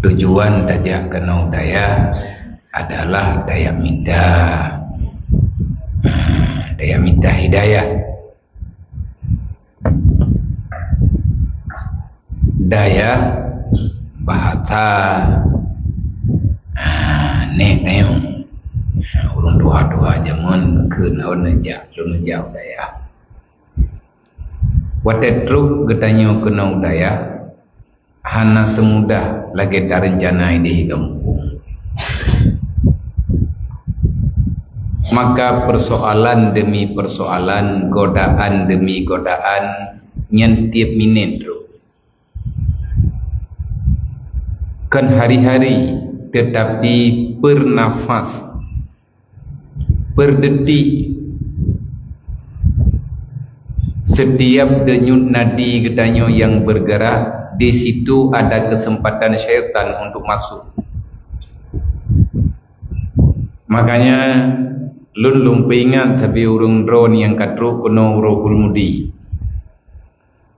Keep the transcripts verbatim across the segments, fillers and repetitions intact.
Tujuan tajak keunoe dayah adalah tajak mita, ha, tajak mita hidayah. Dayah bahasa, ha, nek nayong, ha, ureuëng tuha-tuha jameun keu naon neujak, lôn neujak dayah. Watée trok geutanyoe keunoe dayah, hana seumudah lagée tareuncana idéh gampông. Maka persoalan demi persoalan, godaan demi godaan, nyan tieb minét trok. Kon hari-hari, tetapi per nafas, per detik. Setiap denyut nadi geutanyoe yang bergerak, di situ ada kesempatan syaitan untuk masuk. Makanya, lôn lôn peuingat tapi ureuëng droe nyang ka trok keunoe Ruhul Mudi.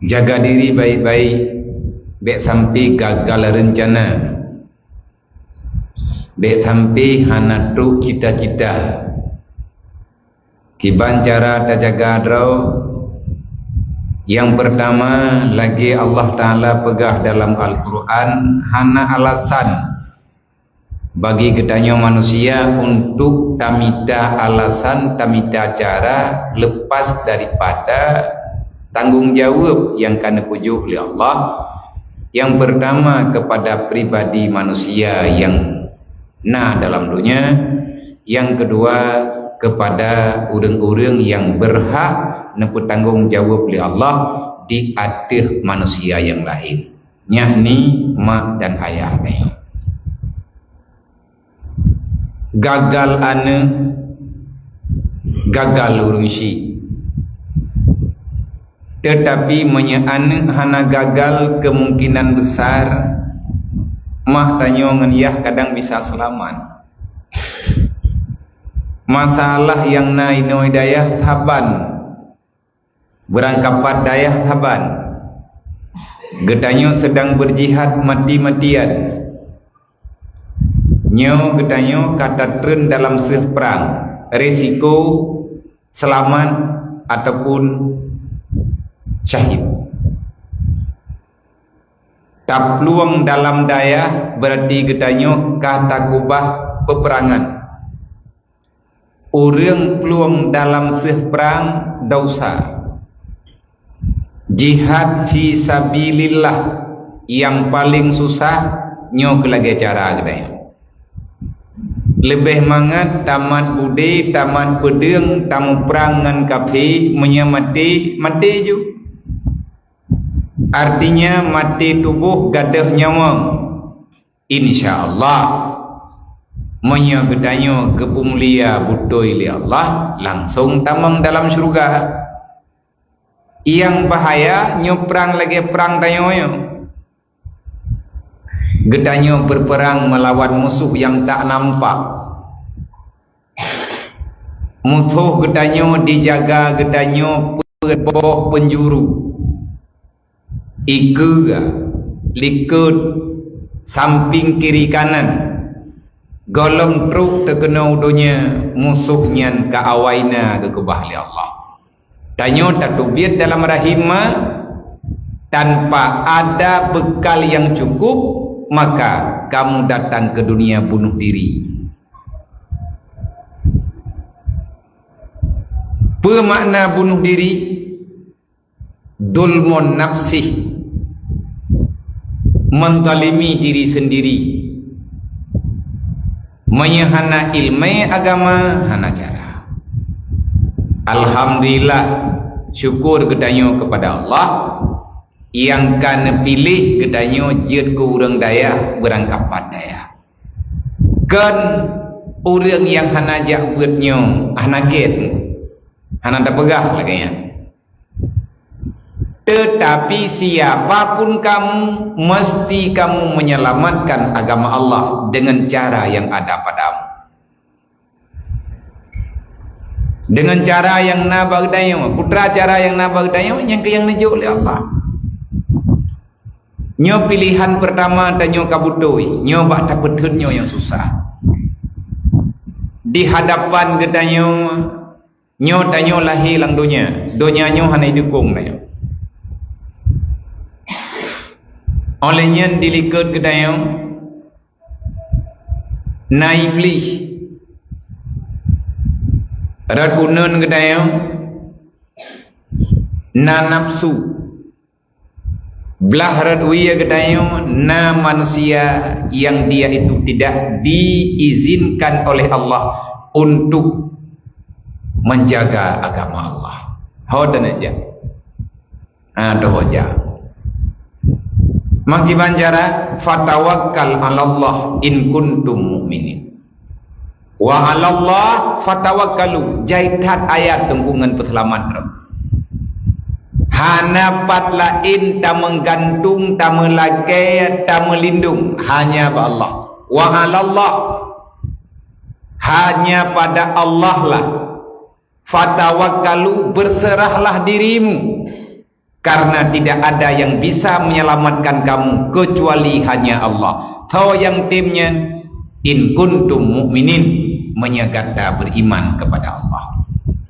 Jaga diri baik-baik, bék sampai gagal rencana. Bék sampai hana trok cita-cita. Kiban cara tajaga droe? Yang pertama, lagée Allah Taala peugah dalam Al-Quran, hana alasan bagi geutanyoe manusia untuk tamita alasan, tamita cara lepas daripada tanggong jaweueb nyang ka neupeujok lé Allah. Yang pertama, kepada pribadi manusia nyang na dalam donya, yang kedua, kepada ureuëng-ureuëng nyang berhak neupeutanggong jaweueb lé Allah di ateueh manusia nyang laén, yakni mak dan ayah tanyoe. Gagal aneuëk, gagal ureuëng syik. Tetapi meunyoe aneuëk hana gagal, kemungkinan besar mak tanyoe ngon yah kadang bisa seulamat. Masalah nyang na inoe dayah saban, beurangkapat dayah saban. Geutanyoe sedang berjihad mati-matian. Nyoe geutanyoe ka tatreun dalam seueh prang, risiko seulamat ataupun syahid. Taplueng dalam dayah, berarti geutanyoe ka takubah peperangan. Ureuëng plueng dalam seueh prang, dosa. Jihad fi sabilillah nyang paleng susah, nyoe keu lagée cara geutanyoe. Leubeh mangat tamat udeb, tamat peudeueng, tamuprang ngon kafé, meunyoe maté, maté ju. Artinya, maté tuboh gadôh nyawöng. Insya Allah, meunyoe geutanyoe geupeumulia beutôi lé Allah, langsong tamong dalam syeuruga. Nyang bahaya nyoe prang lagée prang tanyoe nyoe. Geutanyoe beupeurang meulawan musoh nyang tak nampak. Musoh geutanyoe jijaga geutanyoe peuet boh peunjuru. Ikeue, likot, sampéng kiri kanan, gohlom trok teukeunoe u donya, musoh nyan ka awai na geukeubah lé Allah. Tanyoe tateubiet dalam rahim ma tanpa ada bekal nyang cukup, maka kamu datang ke dunia bunuh diri. Peue makna bunuh diri? Zulmun nafsih, menzalimi diri sendiri. Meunyoe hana iéleumé agama, hana cara. Alhamdulillah, syukur geutanyoe keupada Allah nyang ka neupiléh geutanyoe jeuet keu ureuëng dayah beurangkapat dayah. Kon ureuëng nyang hana jak beuet nyoe, hana gét, hana tapeugah lagée nyan. Tetapi siapapun kamu, mesti kamu menyelamatkan agama Allah dengan cara yang ada padamu. Dengan cara nyang na bak geutanyoe, peue cara nyang na bak geutanyoe, nyang keu nyang neujok lé Allah. Nyoe pilihan pertama tanyoe ka beutôi, nyoe bak tapeutheun nyoe nyang susah. Di hadapan geutanyoe, nyoe tanyoe lahé lam donya, donya nyoe hana idukong tanyoe. Óh lheueh nyan di likot geutanyoe na Iblih, rot uneun geutanyoe na nafsu, blah rot wie geutanyoe na manusia yang dia itu tidak diizinkan oleh Allah untuk menjaga agama Allah. Ho teuneuk jak. Ha, toho jak. Meukiban cara, "Fatawakkal 'alallah in kuntum mu'minin." "Wa 'alallah fatawakkalu." Jai that ayat teungku ngon peuseulamat droe. Hana pat laén tameugantung, tameulakée, tameulindong, hanya bak Allah. "Wa 'alallah." Hanya pada Allah lah. "Fatawakkalu," berserahlah dirimu. Karena tidak ada yang bisa menyelamatkan kamu kecuali hanya Allah. Tho nyang tem nyan, "In kuntum mu'minin," meunyoe gata beriman kepada Allah.